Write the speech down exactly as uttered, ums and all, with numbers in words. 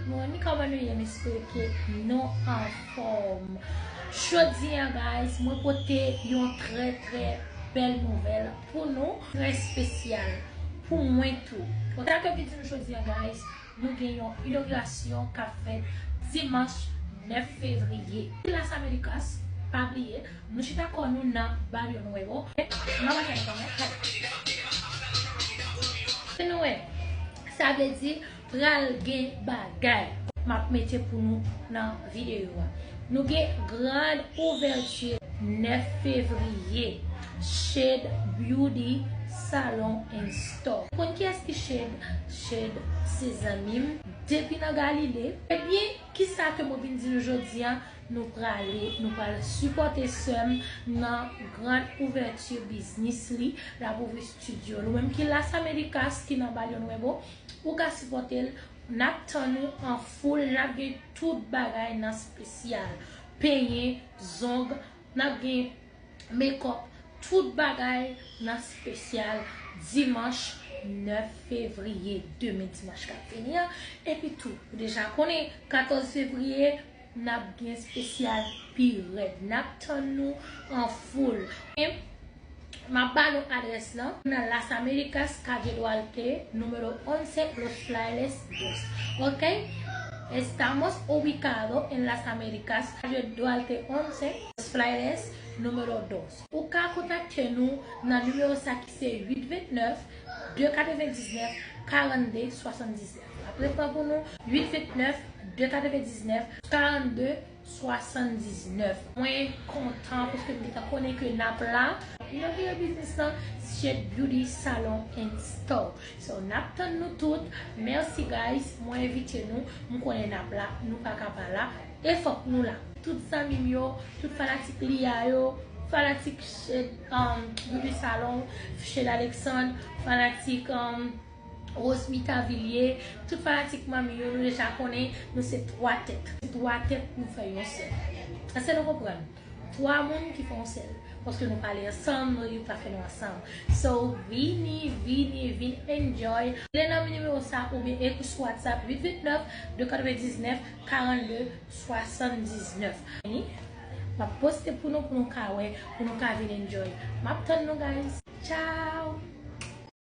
Mwen ni kòman nou ye, m espere ke nou anfòm. Jodi a, guys, mwen pote yon trè, trè bèl nouvèl pou nou, trè espesyal pou mwen tou. Bon, sa ke m di nou jodi a, guys, nou gen yon inogirasyon k ap fèt dimanch nèf fevriye. Las Americas, pa bliye, nou chita kò nou nan Barrio Nuevo. Mwen pa fè kòman. Nou wè, sa vle di pral gen bagay. M ap mete pou nou nan videyo a. Nou gen grand ouvèti nèf fevriye. Shade Beauty Salon and Store. Konn kiyès ki Shade? Shade se zanmi m depi nan Galile. Ebyen, kisa ke mwen vin di nou jodi a? Nou prale, nou pral sipòte sè m nan grand ouvèti biznis li. L ap ouvri estidyo l. Ou menm ki Las Americas, ki nan Barrio Nuevo, ou ka sipòte l. N ap tann nou an foul, n ap gen tout bagay nan espesyal. Penyen, zong, n ap gen make-up, tout bagay nan espesyal dimanch nèf fevriye, demen dimanch k ap vini an. Epi tou, ou deja konnen, katòz fevriye, n ap gen espesyal pi rèd. N ap tann nou an foul. E m ap ba nou adrès lan nan Las Americas, calle Duarte, número once, Los Frailes dos. Ok? Estamos ubicado en Las Americas, calle Duarte once, Los Frailes número dos. Ou ka kontakte nou nan nimewo sa ki se uit vennèf, de katrevendiznèf, karannde, swasanndiznèf. L ap repran pou nou, uit vennèf, de katrevendiznèf, karannde, swasanndiznèf. Mwen kontan paske m gentan konnen ke n ap la. Inogire biznis lan, Shade Beauty Salon and Store. So, n ap tann nou tout. Mèsi, guys. Mwen envite nou. M konnen n ap la. Nou pa ka pa la. E fòk nou la. Tout zanmi m yo, tout fanatik Lia yo, fanatik Shade, um, Beauty Salon, Shade Alexandre, fanatik, um, Rosemita Villiers, tout fanatik manmi yo, nou deja konnen, nou se twa tèt. Se twa tèt nou fè yon sèl. Èske nou konprann? Twa moun ki fè yon sèl. Paske nou pale ansanm, nou youn pa fè nou ansanm. So, vini, vini, vin enjoy. Rele nan nimewo sa oubyen ekri sou WhatsApp, uit vennèf, de katrevendiznèf, karannde, swasanndiznèf. Vini, m ap poste pou nou, pou nou ka wè, pou nou ka vin enjoy. M ap tann nou, guys. Ciao!